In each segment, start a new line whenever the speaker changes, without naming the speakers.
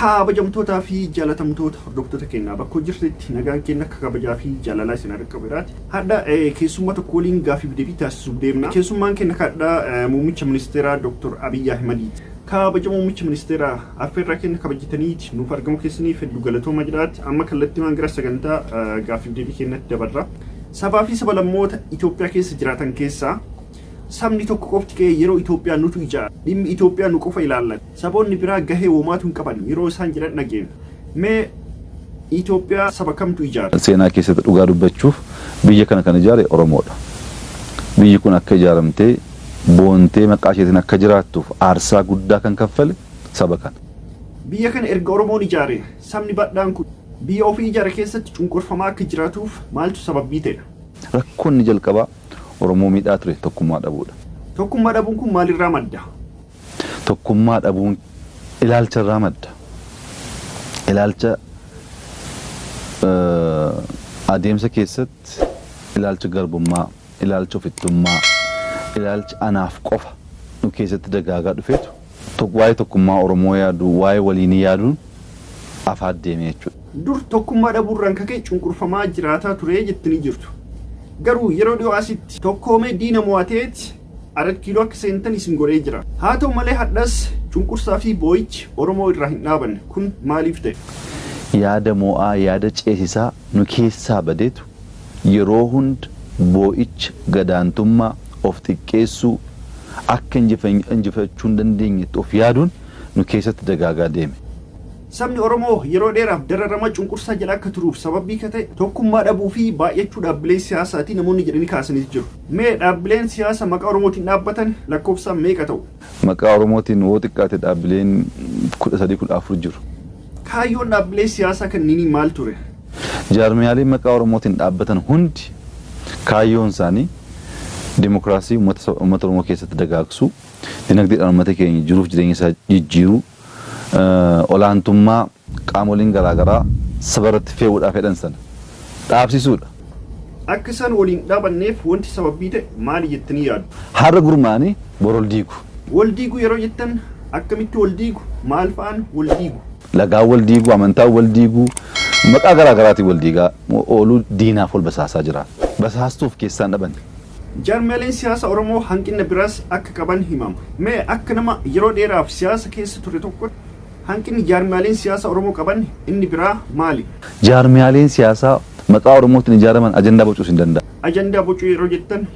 Kabajamtootaa fi jaalatamtoota hordoftoota keenyaa, bakka jirtetti nagaan keenya akka kabajaa fi jaalalaa isin qabeeraati. Hadha keessummaa tokko waliin gaaffiif deebii taasisuuf deemna. Keessummaan keenya kadha muummicha ministeeraa Dr. Abiyyi Ahimadiiti. Kabaja muummicha ministeeraa, affeerraa keenya kabajataniiti nuuf argamu keessaniif hedduu galatooma jedhaati. Amma kallattiimaan gara sagantaa gaaffiif deebii keenyatti dabarra. Sabaa fi sabalammoota Itoophiyaa keessa jiraatan keessaa sabni tokko qofti ka'ee yeroo Itoophiyaa nutu ijaara, dhimmi Itoophiyaa nu qofa ilaallata, saboonni biraa gahee womaatu hin qaban yeroo isaan jedhan dhageenya. Mee Itoophiyaa saba kamtu ijaara?
Seenaa keessatti dhugaa dubbachuuf biyya kana kan ijaare Oromoodha. Biyyi kun akka ijaaramtee boontee maqaa isheetiin akka jiraattuuf aarsaa guddaa kan kaffale saba kana.
Biyya kana erga Oromoon ijaare, sabni badhaan kun biyya ofii ijaare keessatti cunqurfamaa akka jiraatuuf maaltu sababii ta'e?
Rakkoon inni jalqabaa Oromoo miidhaa ture tokkummaa dhabuudha.
Tokkummaa dhabuun kun maalirraa madda?
Tokkummaa dhabuun ilaalcha irraa madda. Ilaalcha adeemsa keessatti ilaalcha garbummaa, ilaalcha ofittummaa, ilaalcha anaaf qofa nu keessatti dagaagaa dhufeetu waa'ee tokkummaa Oromoo yaaduu, waa'ee waliinii yaaduun afaan deeme jechuudha.
Dur tokkummaa dhabuurraan kaka'e cunqurfamaa jiraataa ture jettanii jirtu. Garuu yeroo dhiyoo asitti tokkoomee diina mo'ateeti Arat Kiiloo akka seentan isin godhee jira. Haa ta'u malee hadhas cunqursaa fi boo'ichi Oromoo irraa hin dhaabanne. Kun maaliif ta'e?
Yaada mo'aa, yaada ceesisaa nu keessaa badeetu yeroo hunda boo'icha, gadaantummaa, of xiqqeessuu, akka injifachuu hin dandeenyetti of yaaduun nu keessatti dagaagaa deeme.
Sabni Oromoo yeroo dheeraaf dararama cunqursaa jala akka turuuf sababii ka ta'e tokkummaa dhabuu fi baay'achuu dhaabbilee siyaasaatii namoonni jedhanii kaasaniis jiru. Mee dhaabbileen siyaasa maqaa Oromootiin dhaabbatan lakkoofsaan meeqa ta'u?
Maqaa Oromootiin woo xiqqaate dhaabbileen 13, 14 jiru.
Kaayyoon dhaabbilee siyaasaa kanneenii maal ture?
Jaarmiyaaleen maqaa Oromootiin dhaabbatan hundi kaayyoon isaanii dimokiraasii uummata Oromoo keessatti dagaagsuu, dinagdeedhaan uummata keenya jiruuf jireenya isaa jijjiiruu, olaantummaa qaamoleen garaagaraa saba irratti fe'uudhaaf fedhan sana dhaabsisuudha.
Akka isaan waliin dhaabanneef wanti sababii ta'e maali jettanii yaaddu?
Har'a gurmaa'anii bor ol diigu.
Wal diigu yeroo jettan akkamitti wal diigu? Maal fa'aan wal diigu?
Lagaan wal diigu, amantaan wal diigu, maqaa garaagaraatiin wal diigaa ooluu diinaaf wal basaasaa jira. Basaastuuf keessaan dhaban.
Jaarmiyaaleen siyaasa Oromoo hanqina biraas akka qaban himama. Mee akka nama yeroo dheeraaf siyaasa keessa ture tokkotti hanqinni jaarmiyaaleen siyaasa Oromoo qaban inni biraa maali?
Jaarmiyaaleen siyaasaa maqaa Oromootiin ijaaraman ajandaa bocuus hin danda'an.
Ajandaa bocuu yeroo jettan?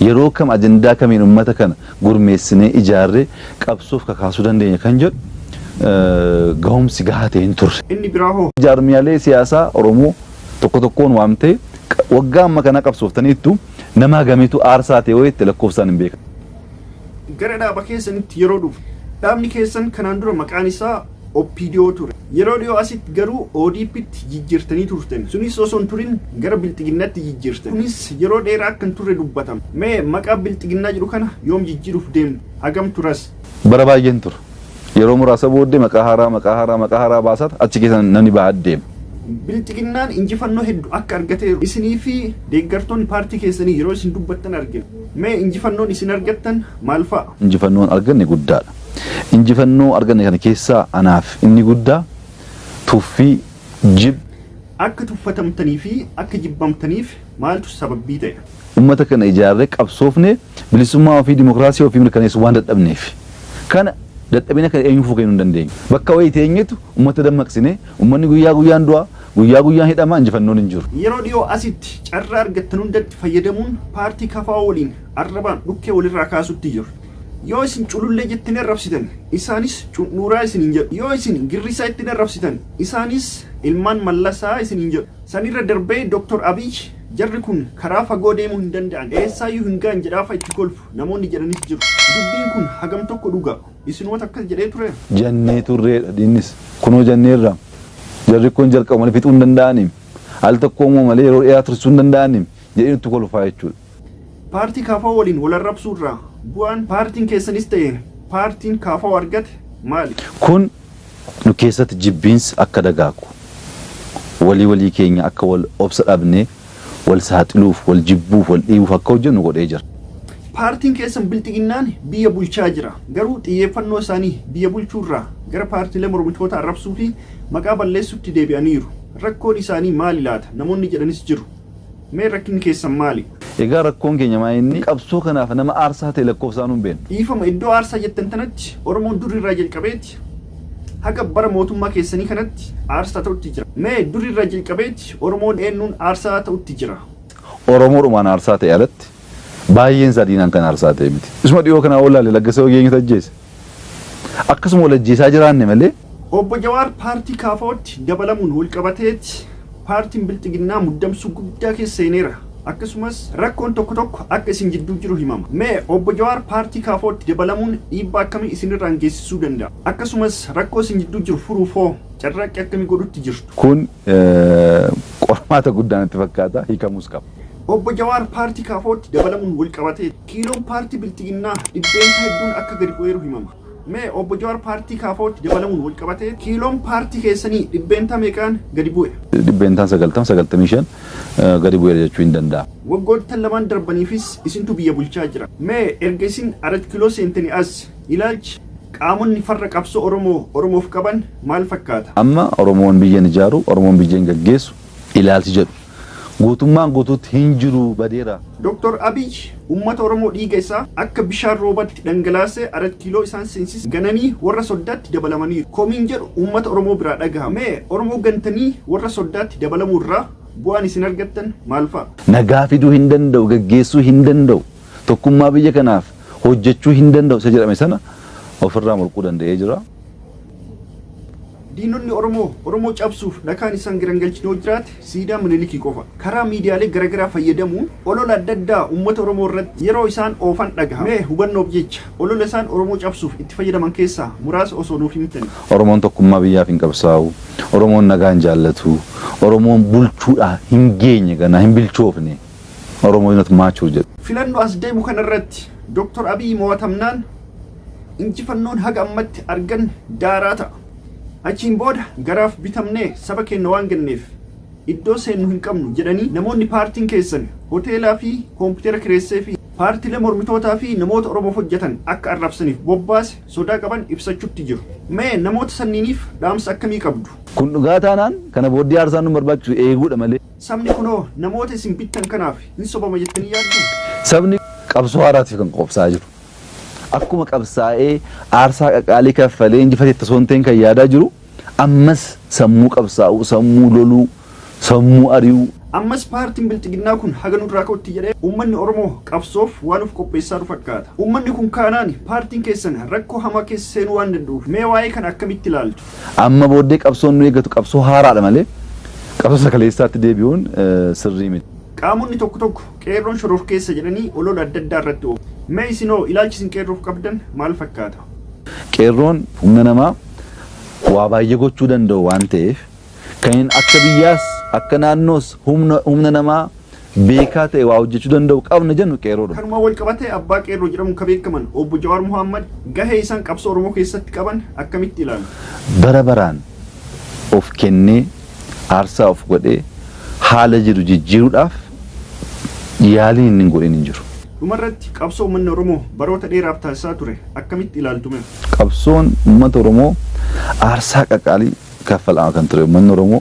Yeroo kam ajandaa kamiin uummata kana gurmeessinee ijaarree qabsoof kakaasuu dandeenya kan jedhu gahumsi gahaa ta'e hin turre.
Inni biraa hoo?
Jaarmiyaalee siyaasaa Oromoo tokko tokkoon waamtee waggaa amma kana qabsooftaniittu, nama hagamiitu aarsaa ta'e wayiitti lakkoofsaan hin beekan.
Gara dhaaba keessanitti yeroo dhufu, dhaabni keessan kanaan dura maqaan isaa OPDO ture. Yeroo dhiyoo asitti garuu ODP'tti jijjiirtanii turtan. Sunis osoo hin turin gara Bilxiginnaatti jijjiirtan. Kunis yeroo dheeraa akka hin turre dubbatama. Mee maqaa Bilxiginnaa jedhu kana yoom jijjiiruuf deemtu? Hagam turas?
Bara baay'een tura. Yeroo muraasa booddee maqaa haaraa, maqaa haaraa, maqaa haaraa baasaat achi keessa namni ba'aa deema.
Bilxiginnaan injifannoo hedduu akka argateeru isinii fi deeggartoonni paartii keessanii yeroo isin dubbattan argina. Mee injifannoon isin argattan maal fa'a?
Injifannoon arganne guddaadha. Injifannoo arganne kana keessaa anaaf inni guddaa tuffii, jib.
Akka tuffatamtanii fi akka jibbamtaniif maaltu sababii ta'e?
Uummata kana ijaarree qabsoofnee bilisummaa ofii, dimokiraasii ofii mirkaneessuu waan dadhabneef. Kana dadhabina kana eenyuufuu kennuu hin dandeenyu. Bakka wayii teenyetu uummata dammaqsinee, uummanni guyyaa guyyaan du'a, guyyaa guyyaan hidhama, injifannoon hin jiru.
Yeroo dhiyoo asitti carraa argattan hundatti fayyadamuun paartii KFO waliin arrabaan dhukkee walirraa kaasutti jiru. Yoo isin culullee jettanii arrabsitan, isaanis cundhuuraa isiniin jedhu. Yoo isin girrisaa ittiin arrabsitan, isaanis ilmaan Mallasaa isiniin jedhu. Sanirra darbee Dr. Abiy jarri kun karaa fagoo deemuu hin danda'an, eessaayyuu hin ga'an jedhaafa itti kolfu namoonni jedhanis jiru. Dubbiin kun hagam tokko dhuga? Isinumatu akkas jedhee ture?
Jannee turreedha diinnis. Kunoo janneerra. Jarri kun jalqabu malee fixuu hin danda'aniim. Al tokko immoo malee yeroo dheeraa tursuu hin danda'aniim jedhee nutti kolfaa jechuudha.
Paartii KFO waliin wal arrabsuu irraa bu'aan paartiin keessanis ta'e paartiin KFO argate maali?
Kun nu keessatti jibbiinsi akka dagaagu, walii walii keenya akka wal obsa dhabnee wal saaxiluuf, wal jibbuuf, wal dhiibuuf akka hojjennu godhee jira.
Paartiin keessan Bilxiginnaan biyya bulchaa jira. Garuu xiyyeeffannoo isaanii biyya bulchuurraa gara paartiilee mormitoota arrabsuu fi maqaa balleessuutti deebi'aniiru. Rakkoon isaanii maali laata? Namoonni jedhanis jiru. Mee rakkinni keessan maali?
Egaa rakkoon keenya maa inni qabsoo kanaaf nama aarsaa ta'e lakkoofsaan hin beeknu.
Dhiifama, iddoo aarsaa jettan tanatti Oromoon durirraa jalqabeeti haga bara mootummaa keessanii kanatti aarsaa ta'utti jira. Mee durirraa jalqabeeti Oromoon eenyuun aarsaa ta'utti jira?
Oromoodhumaan aarsaa ta'e alatti baay'een isaa diinaan kan aarsaa ta'e miti. Isuma dhiyoo kanaa oolaalle Laggasee Wageenyutu ajjeese. Akkasuma wal ajjeesaa jiraanne malee.
Obbo Jawaar paartii KFO'tti dabalamuun walqabateeti paartiin Bilxiginnaa muddamsuu guddaa keessa seeneera. Akkasumas rakkoon tokko tokko akka isin jidduu jiru himama. Mee Obbo Jawaar paartii KFO'tti dabalamuun dhiibbaa akkamii isinirraan geessisuu danda'a? Akkasumas rakkoo isin jidduu jiru furuuf hoo carraaqqii akkamii godhutti jirtu?
Kun qormaata guddaa natti fakkaata, hiikamuus qaba.
Obbo Jawaar paartii KFO'tti dabalamuun walqabatee kiiloon paartii Bilxiginnaa dhibbeentaa hedduun akka gadi bu'eeru himama. Mee Obbo Jawaar paartii KFO'tti dabalamuun walqabatee kiiloon paartii keessanii dhibbeentaa meeqaan gadi bu'e?
Dhibbeentaan 90, 95 gadi bu'eera jechuu hin danda'amu.
Waggoottan lamaan darbaniifis isintu biyya bulchaa jira. Mee erga isin Arat Kiiloo seentanii as ilaalchi qaamonni farra qabsoo Oromoo Oromoof qaban maal fakkaata?
Amma Oromoon biyya hin ijaaru, Oromoon biyya hin gaggeessu ilaalchi jedhu guutummaan guutuutti hin jiru, badeera.
Dr. Abiy uummata Oromoo dhiiga isaa akka bishaan roobatti dhangalaasee Arat Kiiloo isaan seensise gananii warra soddaatti dabalamaniiru. Komiin jedhu uummata Oromoo biraa dhagahama. Mee Oromoo gantanii warra soddaatti dabalamuu irraa bu'aan isin argattan maal fa'a?
Nagaa fiduu hin danda'u, gaggeessuu hin danda'u, tokkummaa biyya kanaaf hojjechuu hin danda'u isa jedhame sana ofirraa mulquu danda'ee jira.
Diinonni Oromoo Oromoo cabsuuf dhakaan isaan girangalchinoo jiraate siidaa Minilikii qofa. Karaa miidiyaalee garaagaraa fayyadamuun olola adda addaa uummata Oromoo irratti yeroo isaan oofan dhagaha. Mee hubannoof jecha olola isaan Oromoo cabsuuf itti fayyadaman keessaa muraasa osoo nuuf himtani.
Oromoon tokkummaa biyyaaf hin qabsaa'u, Oromoon nagaa hin jaallatu, Oromoon bulchuudhaa hin geenye, ganaa hin bilchoofne, Oromoo not mature jedhu.
Filannoo as deemu kanarratti Dr. Abiy mo'atamnaan injifannoon haga ammatti argan daaraa ta'a. Achiin booda garaaf bitamnee saba keenya waan ganneef iddoo seennu hin qabnu jedhanii namoonni paartiin keessan hoteelaa fi koompitara kireessee fi paartiilee mormitootaa fi namoota Oromoof hojjetan akka arrabsaniif bobbaase sodaa qaban ibsachuutti jiru. Mee namoota sanniiniif dhaamsa akkamii qabdu?
Kun dhugaa taanaan kana booddee aarsaan nu barbaachisu eeguudha malee.
Sabni kunoo namoota isin bittan kanaaf hin sobama jettanii yaaddu?
Sabni qabsoo haaraatiif kan qophaa'aa jiru. Akkuma qabsaa'ee aarsaa qaqaalii kaffalee injifatetti osoo hin ta'in kan yaadaa jiru ammas sammuu qabsaa'uu, sammuu loluu, sammuu ari'uu.
Ammas paartiin Bilxiginnaa kun haga nurraa ka'utti jedhee uummanni Oromoo qabsoof waan of qopheessaa jiru fakkaata. Uummanni kun kaanaan paartiin keessan rakkoo hamaa keessa seenuu waan danda'uuf mee waa'ee kana akkamitti ilaaltu?
Amma booddee qabsoon nu eeggatu qabsoo haaraadha malee qabsoo sakaleessaatti deebi'uun sirrii miti.
Qaamonni tokko tokko qeerroon shororkeessa jedhanii olola adda addaa irratti oofu. Mee isinoo ilaalchi isin qeerroof qabdan maal fakkaata?
Qeerroon humna namaa waa baay'ee gochuu danda'u waan ta'eef kan akka biyyaas akka naannoos humna namaa beekaa ta'e waa hojjechuu danda'u qabna jennu qeerroodha.
Kanuma wal qabatee abbaa qeerroo jedhamuun kan beekaman Obbo Jawaar Mohammad gahee isaan qabsoo Oromoo keessatti qaban akkamitti ilaalu?
Bara baraan of kennee aarsaa of godhee haala jiru jijjiiruudhaaf yaaliin inni hin godhin hin jiru.
Dhumarratti qabsoo uummanni Oromoo baroota dheeraaf taasisaa ture akkamitti ilaaltu mee?
Qabsoon uummata Oromoo aarsaa qaqaalii kaffalaa kan ture uummanni Oromoo.